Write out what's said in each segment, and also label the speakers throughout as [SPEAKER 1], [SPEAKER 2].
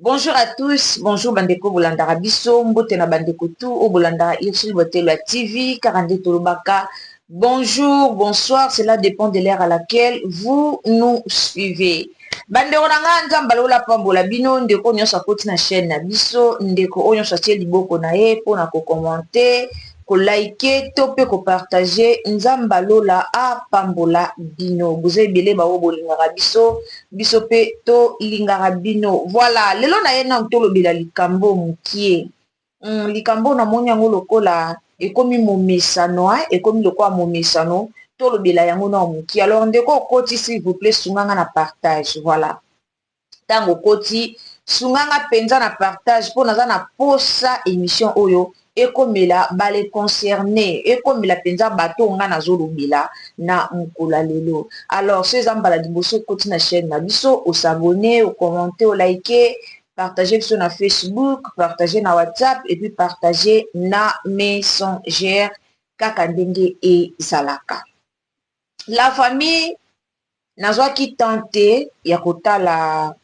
[SPEAKER 1] Bonjour à tous, bonjour bandeko bolandaka biso, mbote na bandeko tout oyo bolandaka Ursule Botelo ya TV, kaka nde tolobaka bonjour, bonsoir, cela dépend de l'heure à laquelle vous nous suivez. Bandeko na ngai, Nzambe alola pambola bino, ndeko nyonso akoti na chaîne na biso, ndeko oyo nyonso atie liboko na ye mpona kokommente, kolike to mpe kopartage, Nzambe alola apambola bino. Boza ebele baoyo bolingaka biso, biso mpe tolingaka bino. Voilà, lelo na ye nanu tolobela likambo mokie. Likambo namoni yango lokola ekomi momesano, ekomi lokola momesano, tolobela yango na mokie. Alors ndeko okoti, s'il vous plaît, sunganga na partage. Voilà, ntango okoti, sunganga mpenza na partage, mpo naza na posa émission oyo ekomela bale concerné, ekomela mpenza bato nga nazolobela na mokolo ya lelo. Alors so eza mbala liboso okoti na chaîne na biso, os'abonner, okommente, olike, partage biso na Facebook, partage na WhatsApp et puis partage na Messenger, kaka ndenge ezalaka. La famille, nazwaki temps te ya kotala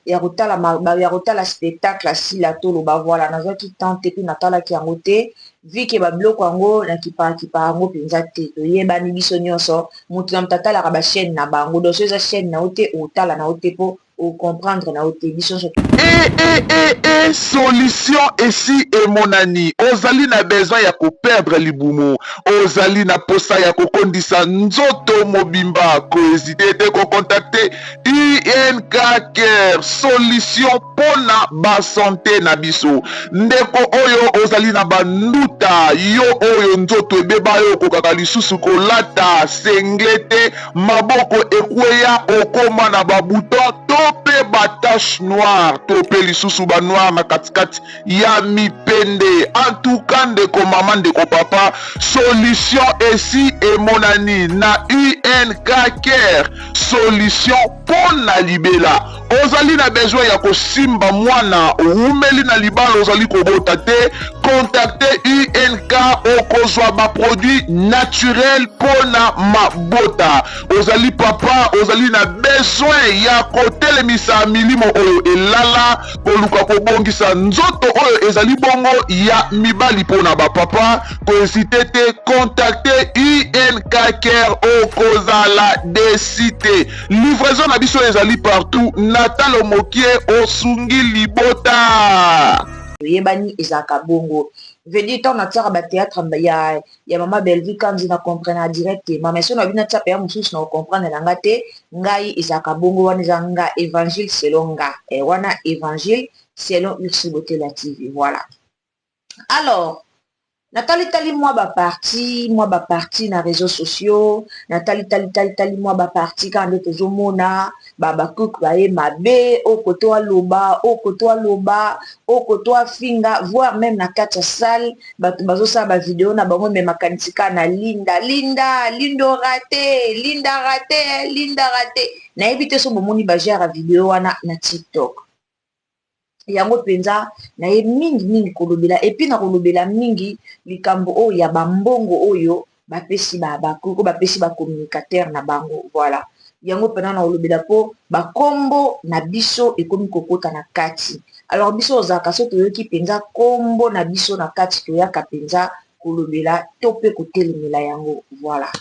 [SPEAKER 1] spectacle asila toloba. Voilà, nazwaki temps te mpe natalaki yango te, vu que babiloko yango nakipakipaka yango mpenza te. Toyebani biso nyonso, moto na moto atalaka bachaîne na bango. Donc so eza chaîne na yo te, otala na yo te mpo ocomprendre na yo te. Biso nyonso.
[SPEAKER 2] E e e e, solution esi emonani. Ozali na besoin ya koperdre libumu, ozali na posa ya kokondisa nzoto mobimba, kohésiter te kocontacter UNK Care, solution mpona basanté na biso. Ndeko oyo ozali na banduta, yo oyo nzoto ebeba, yo okokaka lisusu kolata singlet te, maboko ekweya, okóma na babouton to mpe batache noire to mpe lisusu banoir na katikati ya mipende, antuka ndeko mama, ndeko papa, solution esi emonani na UNK Care, solution mpo na libela. Ozali na besoin ya kosimba mwana, owumeli na libala, ozali kobota te, contacte UNK, okozwa baproduit naturel mpo na mabota. Ozali papa, ozali na besoin ya kotelemisa milimo oyo elala, koluka kobongisa nzoto oyo ezali bongo ya mibali mpo na bapapa, kohésiter te, contacte UNK Care, okozala déçu te. Livraison na biso ezali partout na talo mokie, osungi libota.
[SPEAKER 1] Oyebani ezalaka bongo, veut dire ntango natiaka bathéâtre ya mama Bellevue Kanzi, na comprendre direct te. Mama eso na bino atia ya mosusu na kocomprendre na nga te. Ngai ezalaka bongo, wana eza nga évangile selon nga, wana évangile selon Ursule Botela TV. Voilà, alors natalitali mwa baparti na réseaux sociaux, natalitalitalitali mwa baparti, kaka nde tozomona babakuke baye mabe, oyo koto aloba, oyo koto aloba, oyo koto afinga, voire même na kati ya salle bato bazosala bavideo na bango, me makanisi kaka na Linda, Linda, Linda raté, Linda raté, Linda raté. Nayebi te so bomoni bagere ya video wana na TikTok. Yango mpenza naye mingimingi kolobela, et puis na kolobela mingi likambo oyo ya bambongo oyo bapesi bakoko, bapesi bacommunicateur na bango. Voilà, yango mpena na kolobela, mpo bakombo na biso ekomi kokota na kati. Alors biso ozalaka, so toyoki mpenza kombo na biso na kati, toyaka mpenza kolobela to mpe kotelemela yango. Voilà,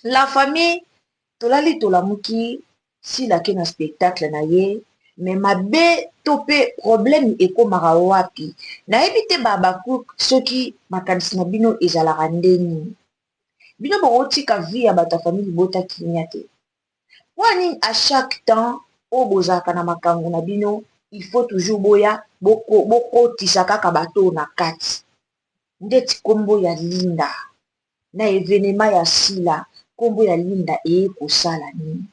[SPEAKER 1] la famille, tolali tolamuki, silaki na spectacle na ye, me mabe to mpe problème ekomaka wapi? Nayebi te babakuke soki makanisi na bino ezalaka ndeni. Bino bokotika vie ya bato ya famille libota kimia te. Mpo nini à chaque temps oyo bozalaka na makambo na bino, il faut toujours boya bokotisa kaka bato na kati? Ndeti nkombo ya Linda na événement ya Sila, nkombo ya Linda eye kosala nini?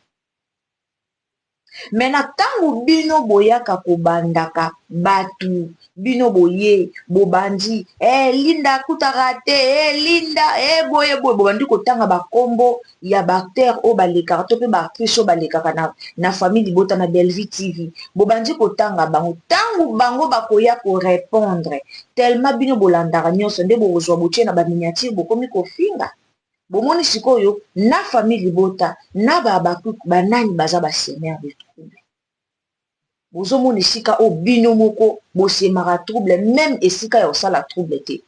[SPEAKER 1] Me na ntango bino boyaka kobandaka bato, bino boye bobandi Linda akutaka te, Linda boye boye, bobandi kotanga bakombo ya baacteur oyo balekaka to mpe baactrice oyo balekaka na famille libota, na Bellevue TV, bobandi kotanga bango. Ntango bango bakoya korépondre, tellement bino bolandaka nyonso, nde bokozwa botie na baminiature, bokomi kofinga. Bomoni sikoyo na famille libota na babakuku, banani baza basemeur de trouble? Bozomona esika oyo bino moko bosemaka trouble, meme esika ya kosala trouble te.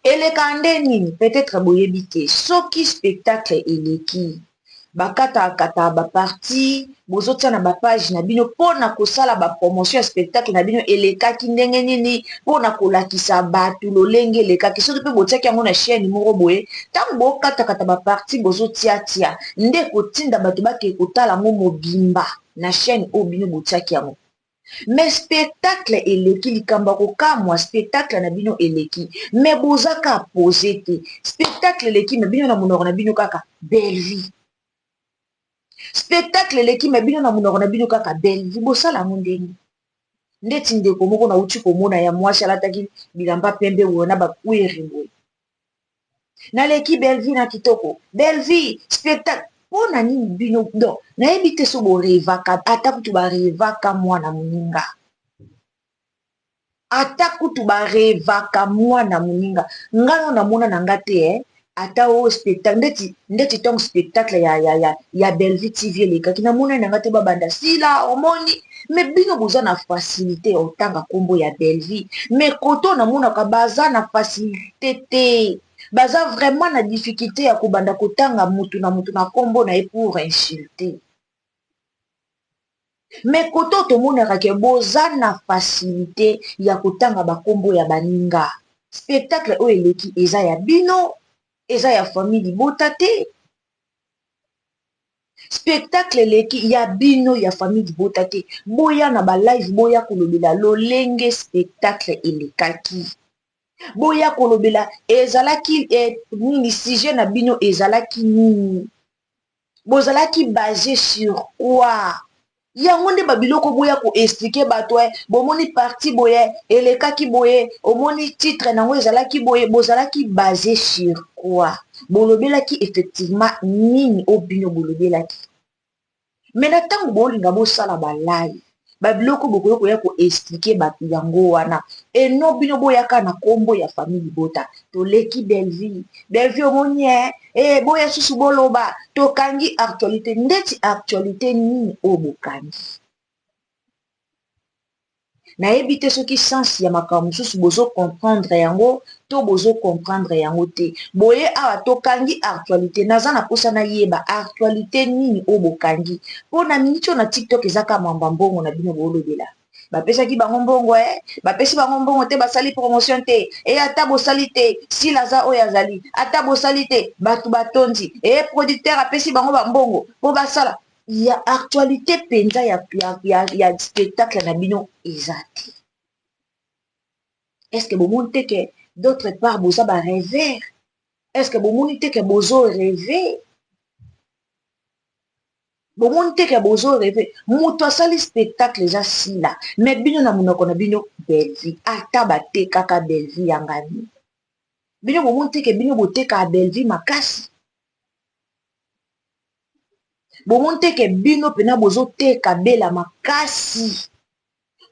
[SPEAKER 1] Eleka nde nini? Peut-être boyebi te. Soki spectacle eleki, bakatakata bapartie, bozotia na bapage na bino mpona kosala bapromotion ya spectacle na bino elekaki ndenge nini, mpona kolakisa bato lolenge elekaki. Soki mpe botiaki yango na chaîne moko boye, ntango bokatakata bapartie bozotiatia, nde kotinda bato bakee kotala yango mobimba na chaîne oyo bino botiaki yango. Mais spectacle eleki, likambo ya kokamwa, spectacle na bino eleki, mais boza ka pose te. Spectacle eleki, mais bino na monoko na bino kaka Bellevue. Spectacle eleki, mais bino na monoko na bino kaka Bellevue. Bosala yango ndenge ndeti ndeko moko nauti komona ya mwasi alataki bilamba pembe boye na bakwiri boye. Naleki Bellevue na kitoko, Bellevue spectacle. Mpo na nini bino donc nayebi te so borevaka, ata kutu barevaka mwana moninga, ata kutu barevaka mwana moninga. Nga no namona na nga te ata oyo spectacle ndeti ndeti ntongo spectacle ya Bellevue TV elekaki, namona na nga te babanda sila omoni. Mais bino boza na facilité ya otanga nkombo ya Bellevue, mais koto namonaka baza na facilité te, baza vraiment na difficulté ya kobanda kotanga mutu na mutu na nkombo na ye pour insulter. Mais koto tomonaka ke boza na facilité ya kotanga bakombo ya baninga. Spectacle oyo eleki eza ya bino, eza ya famille libota te. Spectacle eleki ya bino, ya famille libota te. Boya na balive, boya kolobela lolenge spectacle elekaki, boya kolobela ezalaki nini, sujet na bino ezalaki nini, bozalaki basé sur quoi. Yango nde babiloko boya koexpliquer bato. Bomoni partie boye elekaki boye, omoni titre nango ezalaki boye, bozalaki basé sur quoi, bolobelaki effectivement nini oyo bino bolobelaki. Mais na ntango bolinga bosala balive, babiloko bokoki koya koexpliquer bato yango wana eno, bino boyaka na nkombo ya famille libota. Toleki Bellevue, Bellevue omoni boya susu boloba tokangi actualité. Ndeti actualité nini oyo bokangi? Nayebi te soki sens ya makambo mosusu bozocomprendre yango to bozocomprendre yango te. Boye awa tokangi actualité, naza na mposa nayeba actualité nini oyo bokangi. Mpo na miniti oyo na TikTok eza ka mwamba mbongo na bino boolobela. Bapesaki bango mbongo, bapesi bango mbongo te, basali promotion te. Ata bosali te, sila aza oyo azali. Ata bosali te, bato batondi. Producteur apesi bango bambongo mpo basala ya actualité mpenza ya spectacle na bino eza te. Est ce que bomoni te ke d'autre part boza barêveur? Est ce que bomoni te ke bozo rêver? Bomoni te ke bozo rêver? Moto asali spectacle eza sila, mais bino na monoko na bino Bellevue. Ata batekaka Bellevue yangani, bino bomoni te ke bino botekaka Bellevue makasi? Bomoni te ke bino mpena bozoteka bela makasi?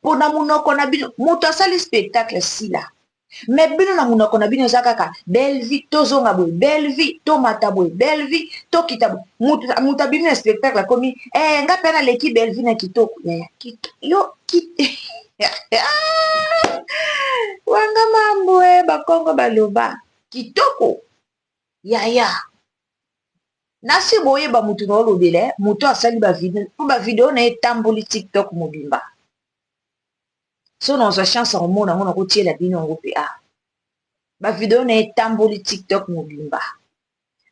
[SPEAKER 1] Mpo na monoko na bino moto asali spectacle sila, mais bino na monoko na bino eza kaka Bellevue. Tozonga boye Bellevue, tomata boye Bellevue, tokita boye. Moto abimi na spectacle akomi nga mpe naleki Bellevue na kitoko. Yaya yo wanga mambo bakongo baloba kitoko. Yaya nasi boyeba motu na olobela, moto asali bavideo, mpo bavideo na ye etamboli TikTok mobimba. So nazwa chance ya komona yango, nakotiela bino yango mpe. A bavideo na ye etamboli TikTok mobimba.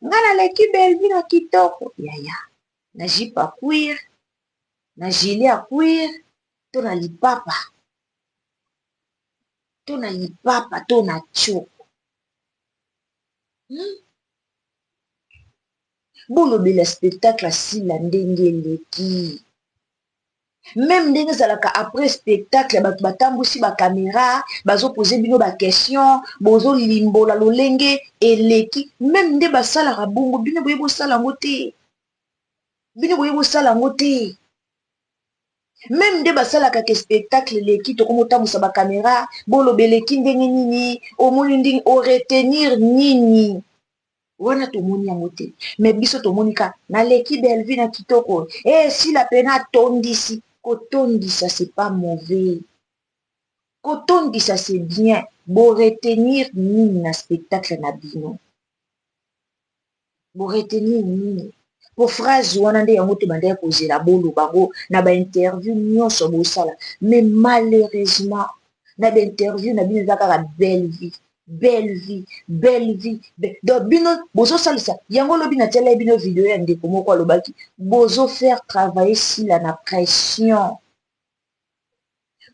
[SPEAKER 1] Nga naleki Bellevue na kitoko. Yaya, na jupe ya cuir, na gilet ya cuir, to na lipapa, to na lipapa, to na tioko, Bolobela spectacle asila ndenge eleki, même ndenge ezalaka après spectacle, bato batambwisi bacaméra, bazopose bino baquestion, bozolimbola lolenge eleki. Même nde basalaka bongo, bino boye bosala yango te, bino boye bosala yango te. Même nde basalaka ke spectacle eleki, tokomotambwisa bacaméra, boloba eleki ndenge nini, omoni ndenge oretenir nini wana, tomoni yango te. Mais biso tomoni ka naleki Bellevue na kitoko, sila pena atondisi. Kotondisa c'est pas mauvais. Kotondisa c'est bien. Bo retenir nini na spectacle na bino? Bo retenir nini? Po phrase wana nde yango tobandaki kozela boloba yango na ba interview nyonso bosala. Mais malheureusement, na ba interview na bino eza kaka belle vie. Belle vie, belle vie. Donc bino bozosalisa yango lobi natielaki bino video ya ndeko moko alobaki bozo faire travailler Sila na pression.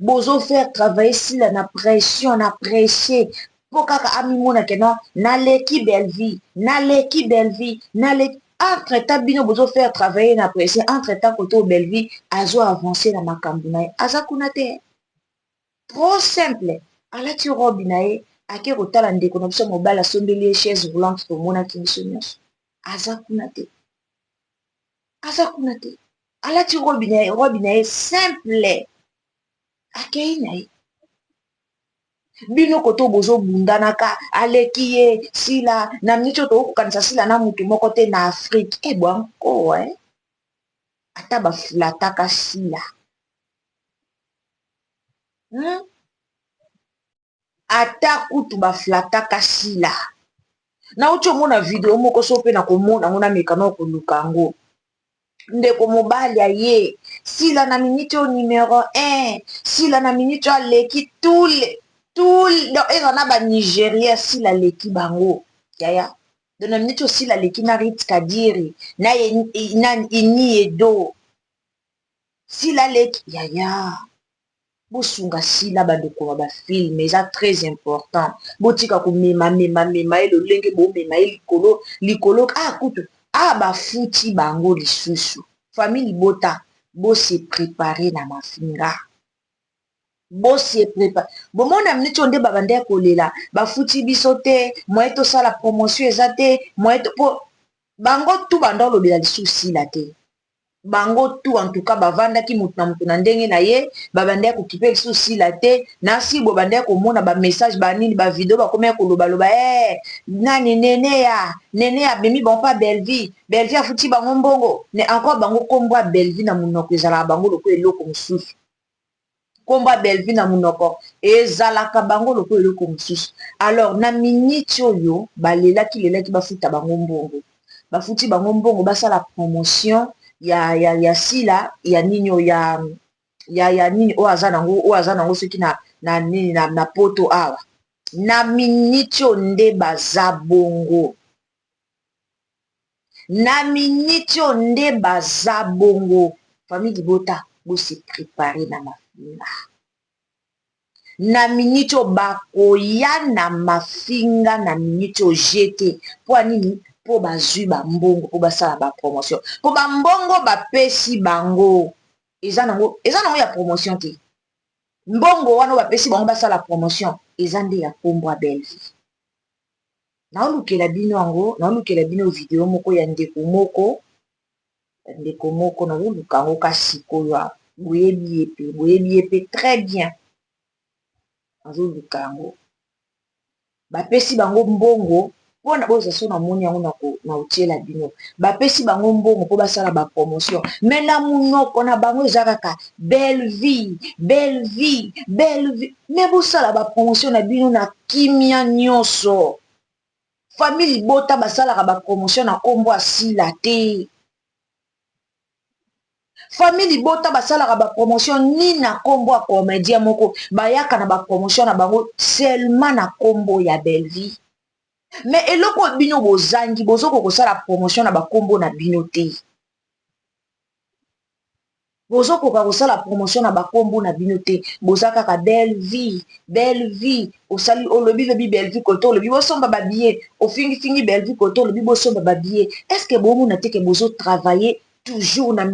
[SPEAKER 1] Bozo faire travailler Sila na pression, na presse po kaka amimona ke non naleki belle vie, naleki belle vie, naleki entre temps bino bozo faire travailler na pression entre temps koto belle vie azo avancer na makambo na ye aza kuna te. Trop simple alati robe na ye ake kotala ndeko na biso mobali asombeli ye chaise roulante tomonaki biso nyonso aza kuna te aza kuna te alati robe na ye simple akei na ye bino koto bozobundanaka aleki ye Sila na miniti oyo tokokanisa Sila na mutu moko te na Afrique e bwanko eh? Ata bafulataka Sila Ata kutu baflataka Sila. Nauti omona video moko so mpe nakomona yango nameka na koluka yango. Ndeko mobali aye Sila na miniti oyo numero 1 Sila na miniti oyo aleki tous donc eza na ba Nigeria Sila aleki bango yaya. Donc na miniti oyo Sila aleki na Rit Kadiri na Ini Edo Sila aleki yaya. Bosunga Sila bandeko ya ba film eza très important. Botika komema mema mema ye lolenge bomema ye likolo likolo ah kutu ah bafuti bango lisusu. Famille libota bose préparer na mafinga. Bose préparer. Bomona miniti oyo nde babanda kolela bafuti biso te moyen tosala promotion eza te moyen po bango tu banda olobela lisusu Sila te. Bango tout en tout cas bavandaki mutu na mutu na ndenge na ye babandaki kokipe lisusu Sila te na sibo bandaki komona ba message banini ba video bakomaki kolobaloba eh nani nene ya nene abemi bango pa Bellevue Bellevue afuti bango mbongo ne encore bango kombo ya Bellevue na monoko ezalaka bango lokola eloko mosusu kombo ya Bellevue na monoko ezalaka bango lokola eloko mosusu. Alors na miniti oyo balelaki lelaki bafuta bango mbongo bafuti bango mbongo basala promotion ya ya ya Sila ya nini oyo ya ya ya nini oyo aza nango oyo aza nango soki na na nini na, na poto awa na miniti oyo nde baza bongo na miniti oyo nde baza bongo. Famille libota bose préparer na mafinga na miniti oyo bakoya na mafinga na miniti oyo jete mpo nini mpo bazwi bambongo mpo basala ba promotion mpo bambongo bapesi bango eza nango ya promotion te. Mbongo wana bapesi bango basala promotion eza nde ya kombo ya Bellevue. Naolukela bino yango, naolukela bino video moko ya ndeko moko nazoluka yango kasi sikoyo boyebi ye pe très bien. Nazoluka yango bapesi bango mbongo mpona boza so namoni yango na otiela bino bapesi bango mbongo mpo basala ba promotion mais na monoko na bango eza kaka Bellevue Bellevue Bellevue. Mais bosala ba promotion na bino na kimia nyonso. Famille libota basalaka ba promotion na kombo ya Sila te. Famille libota basalaka ba promotion ni na kombo ya comédien moko bayaka na ba promotion na bango seulement na kombo ya Bellevue. Mais eloko bino bozangi bozoko kosala promotion na bakombo na bino te. Bozokoka kosala promotion na bakombo na bino te. Boza kaka Bellevue, Bellevue, osali olobi lobi Bellevue koto olobi bosomba ba billet, ofingi fingi Bellevue koto olobi bosomba ba billet. Est-ce que bomona te que bozo travailler toujours na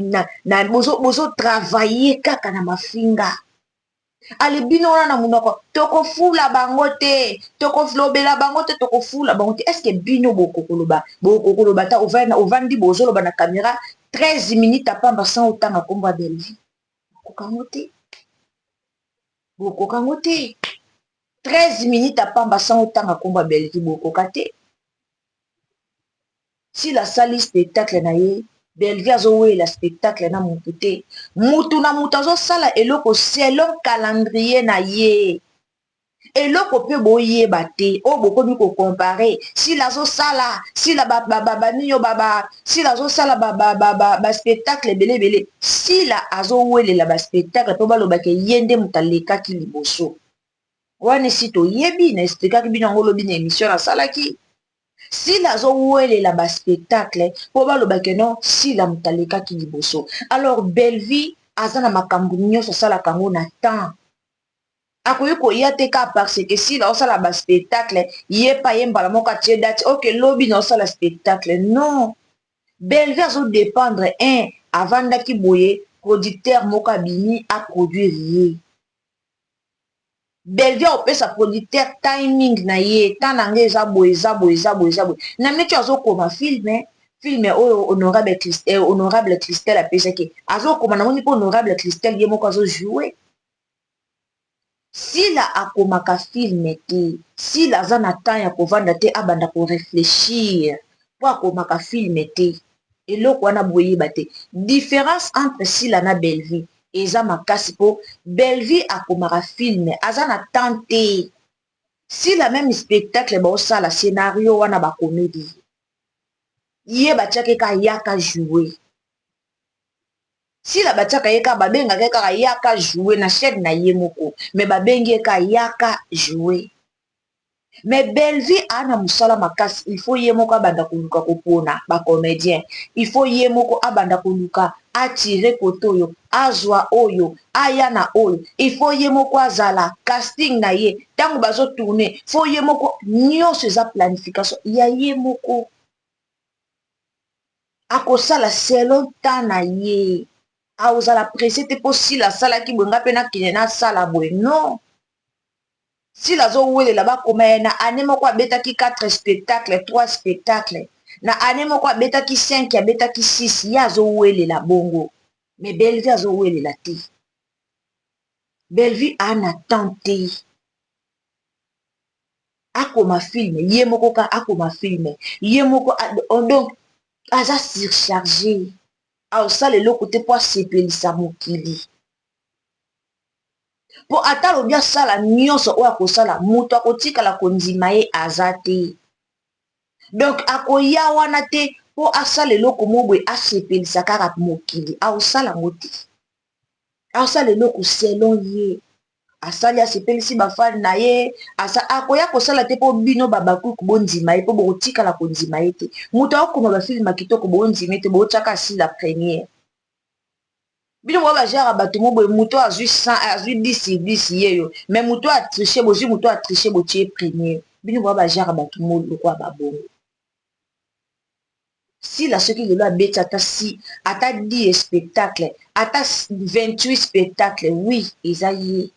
[SPEAKER 1] na bozo travailler kaka na mafinga? Ale bino wana na monoko tokofula bango te, tokolobela bango te, tokofula bango te. Est-ce que bino bokokoloba bokokoloba ta ovandi bozoloba na caméra 13 minutes apamba sans otanga kombo ya Bellevue? Bokokango te, bokokango te. 13 minutes apamba sans otanga kombo ya Bellevue, bokoka te. Sila asali spectacle na ye Bellevue azowela spectacle na mutu te. Mutu na mutu azosala eloko selon calendrier na ye. Eloko mpe boyeba te oyo bokomi kocomparer. Sila azosala, sila banini ba sila azosala baspectacle ebele ebele. Sila azowelela baspectacle mpo balobaka ye nde moto alekaki liboso. Wana esi toyebi, na expliquaki bino yango lobi na émission nasalaki. Sila azowelela baspectacle mpo balobaka non, Sila moto alekaki liboso. Alors Bellevue aza na makambo nyonso, asalaka yango na temps. Akoki koya te kaka parce que Sila osala baspectacle, ye pa ye mbala moko atie date, ok, lobi na osala spectacle. Non, Bellevue azodépendre un avandaki boye, producteur moko abimi aproduire ye. Bellevue akopesa producteur timing na ye, temps na ngai eza boye, eza boye, eza boye, eza boye. Na meti azokoma film oyo honorable Christelle apesaki, azokoma. Namoni mpo honorable Christelle ye moko azojoue. Sila akomaka film te. Sila aza na temps ya kovanda te, abanda koréfléchir mpo akomaka film te. Eloko wana boyeba te, différence entre Sila na Bellevue eza makasi, mpo Bellevue akomaka film, aza na temps te. Sila, même spectacle baosala scénario wana, bacomédie ye batiaki ka yaka joue. Sila batiaka ye kaka, babengaka ye kaka yaka joue na chaîne na ye moko, mais babengi ye kaka yaka joue. Mais Bellevue aa na mosala makasi. Il faut ye moko abanda koluka kopona bacomédien, il faut ye moko abanda koluka atire kote oyo, azwa oyo, aya na oyo. Il faut ye moko azala casting na ye. Ntango bazotourne, faut ye moko nyonso eza planification ya ye moko. Akosala selon temps na ye, akozala pressé te mpo Sila asalaki boye, nga mpe nakende nasala boye. Non, Sila azowelela bakoma ye na année moko abetaki 4 spectacle, 3 spectacle, na année moko abetaki 5, abetaki 6. Ye azowelela bongo, mais Bellevue azowelela te. Bellevue aa na temps te akoma film ye moko, ka akoma film ye moko. Donc aza surchargé, aosala eloko te mpo asepelisa mokili, mpo ata alobi asala nyonso oyo akosala, moto akotikala kondima ye aza te. Donc akoya wana te mpo asala eloko mo boye asepelisa kaka mokili, aosala yango te. Aosala eloko selon ye, asali, asepelisi bafani na ye. Akoya kosala te mpo bino babakuku bondima ye, mpo bokotikala kondima ye te. Moto akokoma bafilm ya kitoko, bondima ye te, botiaka asila première. Bino boya bajara bato mo boye, moto azwi 100, azwi 10 10 ye yo, mais moto atriche, bozwi moto atriche, botie première. Bino boya bajara bato mo lokola babongo. Sila soki lelo abeti ata si ata 10 spectacle, ata 28 spectacle, oui, eza ye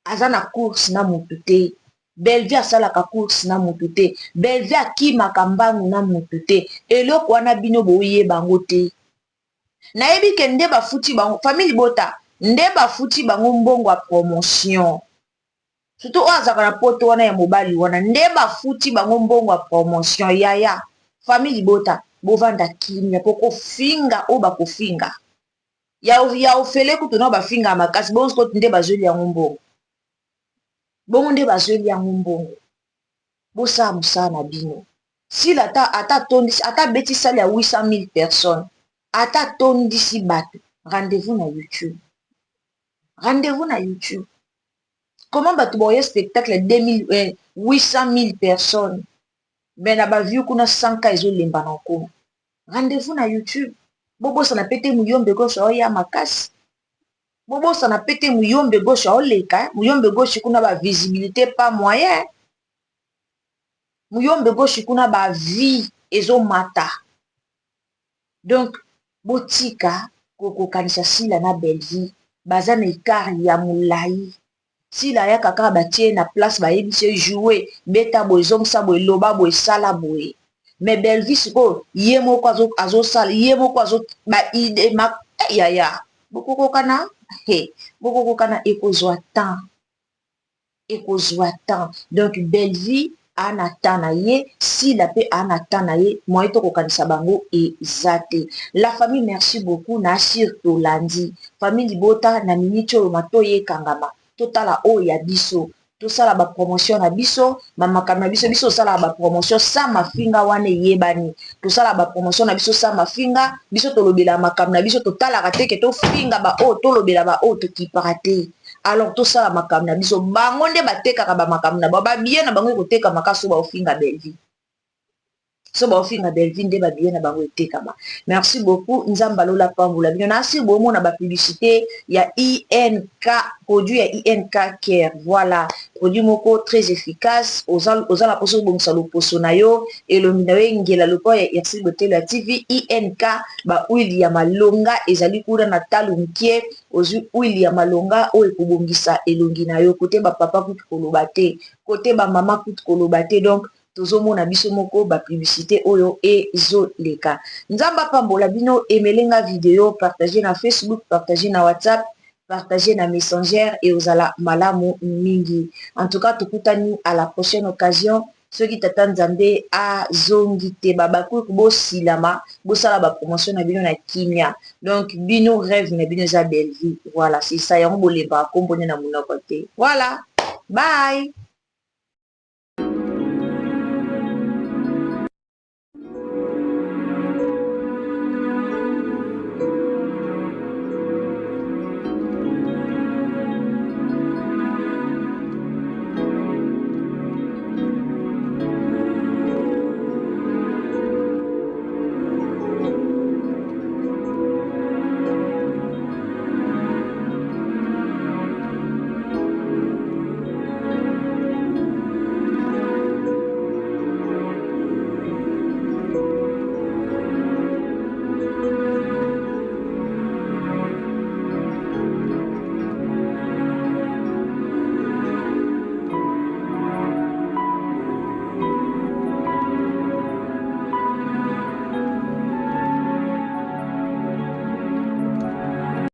[SPEAKER 1] aza na course na motu te. Bellevue asalaka course na motu te. Bellevue akimaka mbangu na motu te. Eloko wana bino boyeba yango te. Nayebi ke nde bafuti bango, famille libota nde bafuti bango mbongo ya promotion, surtout oyo azalaka na poto wana ya mobali wana, nde bafuti bango mbongo ya promotion. Yaya, famille libota, bovanda kimia, po kofinga oyo bakofinga ya ofele kutu na bafinga makasi bongo sikoyo nde bazweli yango mbongo, bongo nde bazweli yango mbongo. Bosala mosala na bino. Sila ata tondisi, ata abeti salle ya 800 000 personnes, ata tondisi bato, rendez-vous na YouTube, rendez-vous na YouTube. Comment bato baoya spectacle 2000, 800 000 personnes, mais na bavue kuna 100 K ezolemba na okoma? Rendez-vous na YouTube. Bobosana pe te, muyombe gauche aoya makasi. Bobosana pe te, muyombe gauche aoleka. Muyombe gauche kuna, bavisibilité pas moyen. Muyombe gauche kuna, bavie ezomata. Donc botika kokokanisa Sila na Bellevue, baza na écart ya molai. Sila ayaka kaka, batie na place, bayebisi ye joue, beta boye, ezongisa boye, loba boye, sala boye. Mais Bellevue sikoyo ye moko azosala, ye moko azo baidées. Yaya, bokokokana, bokokokana, ekozwa temps, ekozwa temps. Donc Bellevue aa na temps na ye, Sila pe aa na temps na ye, moyen tokokanisa bango eza te. La famille merci beaucoup na sur tolandi famille libota na minute oyo matoyi ekangama totala oyo ya biso tosala ba promotion na biso ba makambo na biso biso tosalaka ba promotion sans mafinga wana eyebani tosala ba promotion na biso sans mafinga biso tolobela makambo na biso totalaka te ke tofinga ba oyo tolobela ba oyo tokipaka te alors tosala makambo na biso bango nde batekaka ba makambo na bango ba billet na bango ekotekama kaka soki baofinga Bellevue. So baofinga Bellevue nde ba billet na bango etekama. Merci beaucoup Nzambe alola apambola bino. Nasi bomona ba publicité ya INK produit ya INK Care. Voilà, produit moko très efficace. Oza oza na poso obongisa loposo na yo, elongi na yo engela lokola ya Ursule Botelo ya TV. INK ba huile ya malonga ezali kuna na talo mukie, ozwi huile ya malonga oyo ekobongisa elongi na yo. Kote ba papa kutu koloba te, kote ba mama kutu koloba te. Donc tozo mona biso moko ba publicite oyo ezo leka. Nzambe apambola bino, aimele nga video, partager na Facebook, partager na WhatsApp, partager na Messenger et ozala malamu mingi. En tout cas tokutani à la prochaine occasion soki tata Nzambe azongi te. Ba bakuku bosilama, bosala ba promotion na bino na kimia. Donc bino rêve na bino eza Bellevue. Voilà, c'est ça yango bolembaka kombo nde na monoko te. Voilà. Bye.